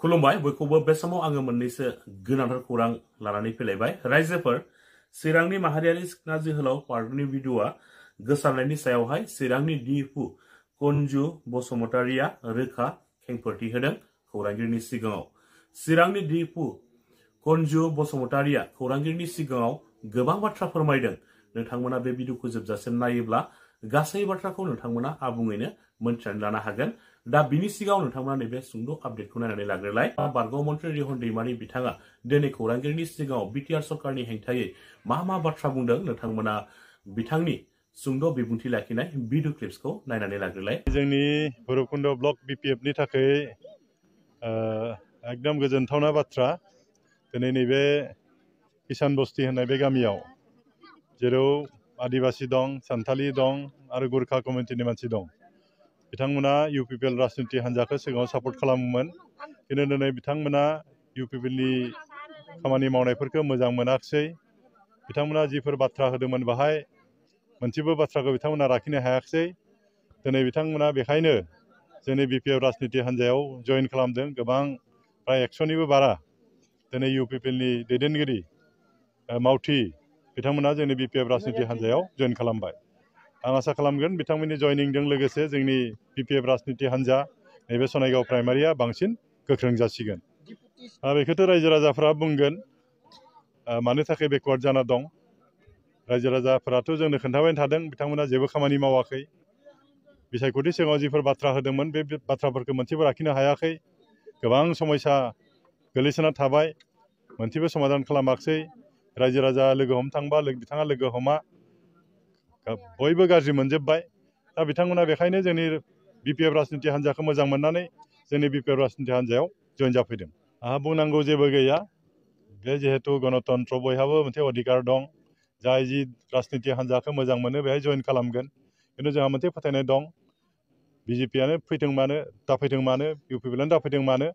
खुलुमबाय बयखौबो बे समाव आङो मोननैसो गोनांथार खौरां लानानै फैलायबाय। रायजोफोर, चिरांनि माहारियारि सिखना जोहोलाव पार्कनि भिडिअआ गोसारनायनि सायावहाय चिरांनि डिएफअ कन्जु बसुमतारिया रोखा खेंफोरथि होदों खौरांगिरिनि सिगाङाव। चिरांनि डिएफअ कन्जु बसुमतारिया खौरांगिरिनि सिगाङाव गोबां बाथ्रा फोरमायदों। नोंथांमोना बे भिडिअखौ जोबजासिम नायोब्ला गासै बाथ्राखौ नोंथांमोना आबुङैनो मोनथिनानै लानो हागोन। दा बिनि सिगाङाव नोंथांमोना नैबे सुंद' आपडेटखौ नायनानै लाग्रोलाय। बारग' मन्त्रि रिहन दैमारि बिथाङा दिनै खौरांगिरिनि सिगाङाव बिटिआर सरकारनि हेंथायै मा बाथ्रा बुंदों नोंथांमोना बिथांनि सुंद' बिबुंथि लाखिनाय भिडिअ क्लिप्सखौ नायनानै लाग्रोलाय। जोंनि भैरबकुन्द ब्लक बिपिएफनि थाखाय एकदम गोजोनथावना बाथ्रा। दिनै नैबे किसान बस्ति होननाय बे गामियाव जेराव आदिबासी दं, सान्थालि दं आरो गुरखा कमिउनिटिनि मानसि दं। बिथांमोना इउपिपिएल राजनिति हान्जाखौ सिगाङाव सापर्ट खालामोमोन, खिन्थु दिनै बिथांमोना इउपिपिएलनि खामानि मावनायफोरखौ मोजां मोनाखिसै। बिथांमोना जिफोर बाथ्रा होदोंमोन बाहाय मोनसेबो बाथ्राखौ बिथांमोना लाखिनो हायाखिसै। दिनै बिथांमोना बेखायनो जोंनि बिपिएफ राजनिति हान्जायाव जइन खालामदों। गोबां प्राय 100निबो बारा दिनै इउपिपिएलनि दैदेनगिरि मावथि बिथांमोना जोंनि बिपिएफ राजनिति हान्जायाव जइन खालामबाय। आं आसा खालामगोन बिथांमोननि जइनिंजों लोगोसे जोंनि बिपिएफ राजनिति हान्जा नैबे सनाइगाव प्राइमारिया बांसिन गोख्रों जासिगोन। बेखौथ' रायजो राजाफ्रा बुंगोन मानो थाखाय बेकवार्ड जाना दं। रायजो राजाफोराथ' जोंनो खोन्थाबाय थादों बिथांमोना जेबो खामानि मावाखै। बिसायख'थि सिगाङाव जिफोर बाथ्रा होदोंमोन बे बाथ्राफोरखौ मोनसेबो लाखिनो हायाखै। गोबां समयसा गोलैसोना थाबाय, मोनसेबो समाधान खालामाखिसै। रायजो राजा लोगो हमनो थांबा बिथाङा लोगो हमा, बयबो गाज्रि मोनजोब्बाय। दा बिथांमोना बेखायनो जोंनि बिपिएफ राजनिति हान्जाखौ मोजां मोननानै जोंनि बिपिएफ राजनिति हान्जायाव जइन जाफैदों। आंहा बुंनांगौ जेबो गैया। बे जिहेतु गणतन्त्र बयहाबो मोनसे अधिकार दं। जाय जि राजनिति हान्जाखौ मोजां मोनो बेहाय जइन खालामगोन। खिन्थु जोंहा मोनसे फोथायनाय दं, बिजेपियानो फैथों मानो दाफैथों मानो, इउपिपिएलआनो दाफैथों मानो,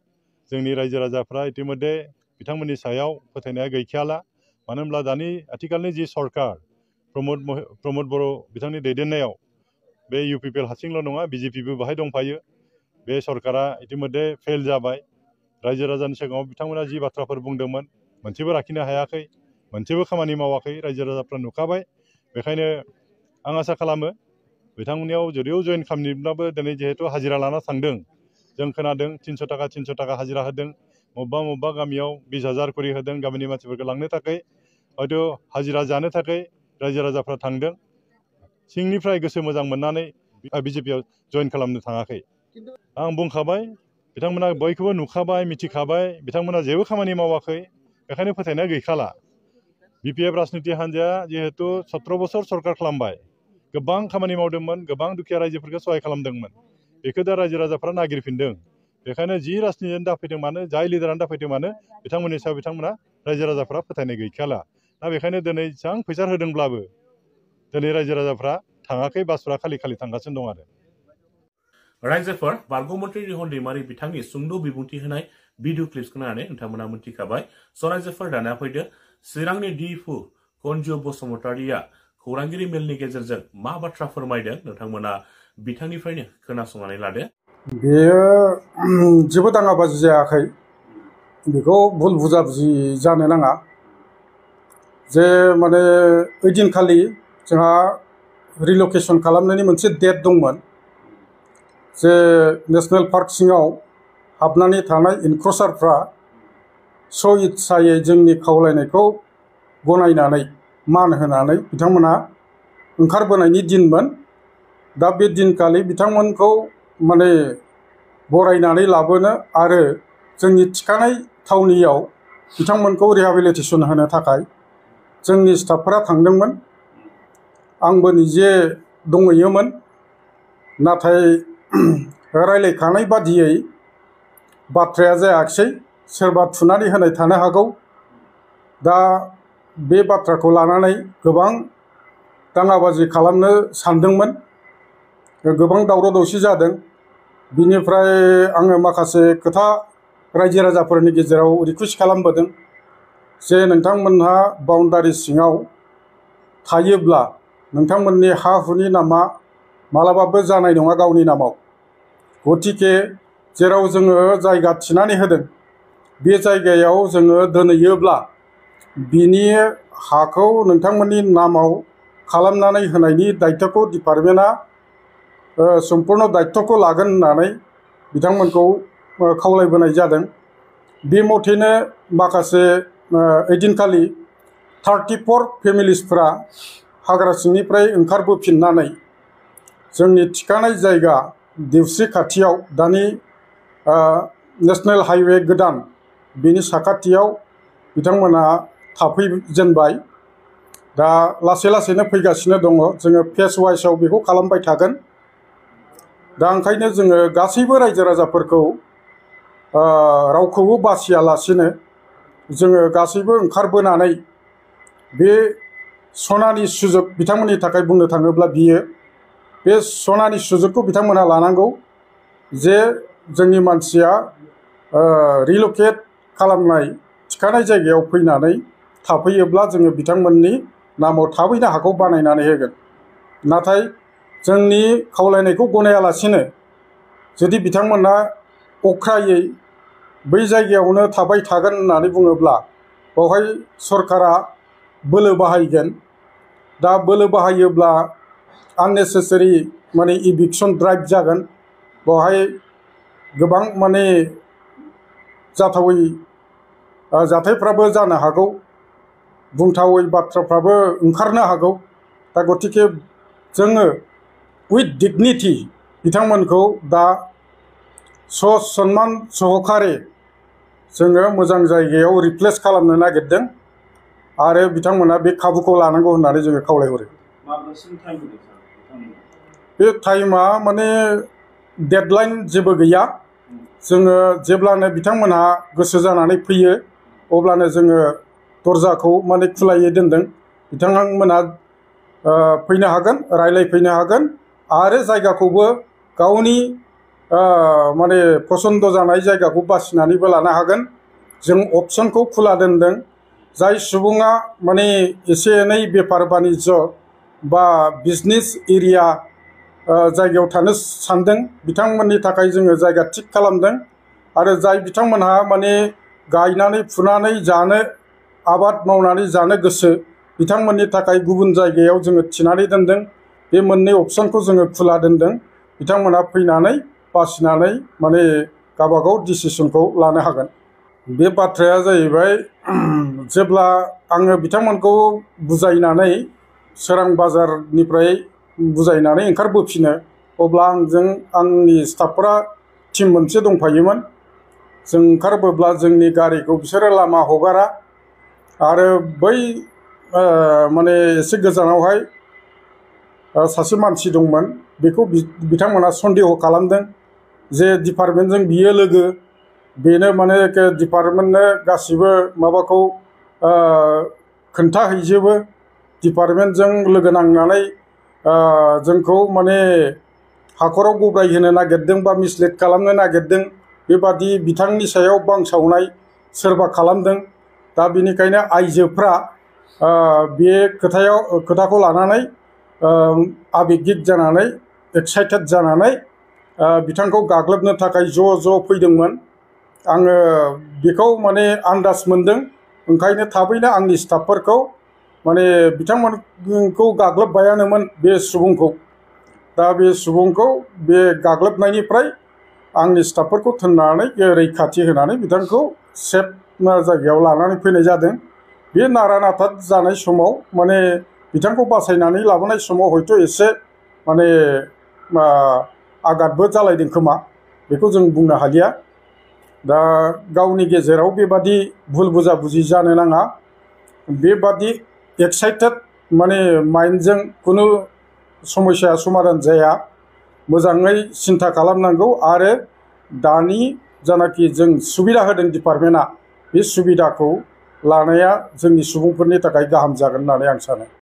जोंनि रायजो राजाफ्रा इतिमध्य बिथांमोननि सायाव फोथायनाया गैखायाला। मानो होनब्ला दानि आथिखालनि जि सरकार प्रमद बर' बिथांनि दैदेननायाव बे इउपिपिएल हारसिंल' नङा, बिजेपिबो बाहाय दंफायो। बे सरकारा इतिमध्य फेल जाबाय। रायजो राजानि सिगाङाव बिथांमोना जि बाथ्राफोर बुंदोंमोन मोनसेबो लाखिनो हायाखै, मोनसेबो खामानि मावाखै। रायजो राजाफ्रा नुखाबाय। बेखायनो आं आसा खालामो बिथांमोननियाव जुदियाव जइन खालामनोब्लाबो दिनै जिहेतु हाजिरा लाना थांदों, जों खोनादों 300 थाखा हाजिरा होदों, बबेबा गामियाव 20,000 करि होदों। गामिनि मानसिफोरखौ लांनो थाखाय हयथ' हाजिरा जानो थाखाय रायजो राजाफ्रा थांदों। सिंनिफ्राय गोसो मोजां मोननानै बिजेपियाव जइन खालामनो थाङाखै। आं बुंखाबाय, बिथांमोना बयखौबो नुखाबाय, मिथिखाबाय, बिथांमोना जेबो खामानि मावाखै। बेखायनो फोथायनाया गैखाला। बिपिएफ राजनिति हान्जाया जिहेतु 17 बोसोर सरकार खालामबाय, गोबां खामानि मावदोंमोन, गोबां दुखिया रायजोफोरखौ सहाय खालामदोंमोन। बेखौ दा रायजो राजाफ्रा नागिरफिनदों। बेखायनो जि राजनितियानो दाफैथों मानो, जाय लिडारानो दाफैथों मानो, बिथांमोननि सायाव बिथांमोना रायजो राजाफ्रा फोथायनाय गैखाला। दा बेखायनो दिनै जेसेबां फैसा होदोंब्लाबो दिनै रायजो राजाफ्रा थाङाखै, बासफ्रा खालि थांगासिनो दं आरो। रायजोफोर, बारग' मन्त्रि रिहन दैमारि बिथांनि सुंद' बिबुंथि होनाय भिडिअ क्लिप्सखौ नायनानै नोंथांमोना मोनथिखाबाय। स' रायजोफोर, दाना फैदो चिरांनि डिएफअ कन्जु बसुमतारिया खौरांगिरि मेलनि गेजेरजों मा बाथ्रा फोरमायदों नोंथांमोना बिथांनिफ्रायनो खोनासंनानै लादो। बेयो जेबो दाङाबाजि जायाखै। बेखौ भुल बुजाबुजि जानो नाङा। जे माने ओइदिनखालि जोंहा रिलकेसन खालामनायनि मोनसे डेट दंमोन। जे नेसनेल पार्क सिङाव हाबनानै थानाय इनक्रचारफ्रा इस्सायै जोंनि खावलायनायखौ गनायनानै मान होनानै बिथांमोना ओंखारबोनायनि दिनमोन। दा बे दिनखालि बिथांमोनखौ माने बरायनानै लाबोनो आरो जोंनि थिखानाय थावनियाव बिथांमोनखौ रिहेबिलिटेसन होनो थाखाय जोंनि स्टाफफोरा थांदोंमोन। आंबो निजे दंहैयोमोन। नाथाय रायलायखानाय बादियै बाथ्राया जायाखिसै। सोरबा थुनानै होनाय थानो हागौ। दा बे बाथ्राखौ लानानै गोबां दाङाबाजि खालामनो सानदोंमोन। गोबां दावराव दावसि जादों। बिनिफ्राय आङो माखासे खोथा रायजो राजाफोरनि गेजेराव रिकुवेस्ट खालामबोदों जे नोंथांमोनहा बाउन्डारि सिङाव थायोब्ला नोंथांमोननि हा हुनि नामा मालाबाबो जानाय नङा गावनि नामाव। गतिके जेराव जोङो जायगा थिनानै होदों बे जायगायाव जोङो दोनहैयोब्ला बिनि हाखौ नोंथांमोननि नामाव खालामनानै होनायनि दायित्वखौ डिपार्टमेन्टआ सम्पुर्ण दायित्वखौ लागोन होननानै बिथांमोनखौ खावलायबोनाय जादों। बे मथेनो माखासे ओइदिनखालि 34 फेमिलिसफोरा हाग्रा सिंनिफ्राय ओंखारबोफिननानै जोंनि थिखानाय जायगा देवस्रि खाथियाव दानि नेशनेल हाइवे गोदान बेनि साखाथियाव बिथांमोना थाफैजेनबाय। दा लासै लासैनो फैगासिनो दङ। जोङो फेज वाइसआव बेखौ खालामबाय थागोन। दा ओंखायनो जोङो गासैबो रायजो राजाफोरखौ रावखौबो बासियालासिनो जोङो गासैबो ओंखारबोनानै बे सनानि सुजुग बिथांमोननि थाखाय बुंनो थाङोब्ला बियो बे सनानि सुजुगखौ बिथांमोना लानांगौ जे जोंनि मानसिया रिलकेट खालामनाय थिखानाय जायगायाव फैनानै थाफैयोब्ला जोङो बिथांमोननि नामाव थाबैनो हाखौ बानायनानै होगोन। नाथाय जोंनि खावलायनायखौ गनायालासिनो जुदि बिथांमोना अख्रायै बै जायगायावनो थाबाय थागोन होननानै बुङोब्ला बेवहाय सरकारा बोलो बाहायगोन। दा बोलो बाहायोब्ला आननेसेसारि माने इभिक्सन ड्राइभ जागोन। बेवहाय गोबां माने जाथावै जाथायफ्राबो जानो हागौ, बुंथावै बाथ्राफ्राबो ओंखारनो हागौ। दा गतिके जोङो उइथ डिगनिटि बिथांमोनखौ दा सन्मान सहकारे जोङो मोजां जायगायाव रिप्लेस खालामनो नागिरदों आरो बिथांमोना बे खाबुखौ लानांगौ होननानै जोङो खावलायहरो। बे टाइमा माने डेडलाइन जेबो गैया। जोङो जेब्लानो बिथांमोनहा गोसो जानानै फैयो अब्लानो जोङो दरजाखौ माने खुलायै दोनदों। बिथांमोनहा फैनो हागोन, रायलायफैनो हागोन आरो जायगाखौबो गावनि माने पसन्द जानाय जायगाखौ बासिनानैबो लानो हागोन। जों अपसनखौ खुला दोनदों। जाय सुबुङा माने एसे एनै बेफार बानिज्य बा बिजनेस एरिया जायगायाव थानो सानदों बिथांमोननि थाखाय जोङो जायगा थिग खालामदों। आरो जाय बिथांमोनहा माने गायनानै फुनानै जानो आबाद मावनानै जानो गोसो बिथांमोननि थाखाय गुबुन जायगायाव जोङो थिनानै दोनदों। बे मोननै अपसनखौ जोङो खुला दोनदों। बिथांमोनहा फैनानै बासिनानै माने गावबागाव डिसिसनखौ लानो हागोन। बे बाथ्राया जाहैबाय जेब्ला आङो बिथांमोनखौ बुजायनानै सोरां बाजारनिफ्राय बुजायनानै ओंखारबोफिनो अब्ला आंनि स्टाफफोरा टिम मोनसे दंफायोमोन। जों ओंखारबोब्ला जोंनि गारिखौ बिसोरो लामा हगारा आरो बै माने एसे गोजानावहाय सासे मानसि दंमोन। बेखौ बिथांमोना सन्देह खालामदों जे डिपार्टमेन्टजों बियो लोगो, बेनो माने डिपार्टमेन्टनो गासिबो माबाखौ खोन्थाहैजोबो। डिपार्टमेन्टजों लोगो नांनानै जोंखौ माने हाखराव गब्रायहोनो नागिरदों बा मिसलिड खालामनो नागिरदों बेबादि बिथांनि सायाव बांसावनाय सोरबा खालामदों। दा बेनिखायनो आइजोफ्रा बे खोथाखौ लानानै आबेगिक जानानै एक्साइटेड जानानै बिथांखौ गाग्लोबनो थाखाय ज' फैदोंमोन। आङो बेखौ माने आन्दाज मोनदों। ओंखायनो थाबैनो आंनि स्टाफफोरखौ माने बिथांमोनखौ गाग्लोबबायानोमोन बे सुबुंखौ। दा बे सुबुंखौ बे गाग्लोबनायनिफ्राय आंनि स्टाफफोरखौ थोननानै रैखाथि होनानै बिथांखौ सेफ जायगायाव लानानै फैनाय जादों। बे नारा नाथा जानाय समाव माने बिथांखौ बासायनानै लाबोनाय समाव हयथ' एसे माने आघातबो जालायदों खोमा, बेखौ जों बुंनो हालिया। दा गावनि गेजेराव बेबादि भुल बुजाबुजि जानो नाङा। बेबादि एक्साइटेड माने माइन्डजों खुनु समस्या समाधान जाया। मोजाङै सिन्था खालामनांगौ आरो दानि जानाखि जों सुबिदा होदों डिपार्टमेन्टआ बे सुबिदाखौ लानाया जोंनि सुबुंफोरनि थाखाय गाहाम जागोन होननानै आं सानो।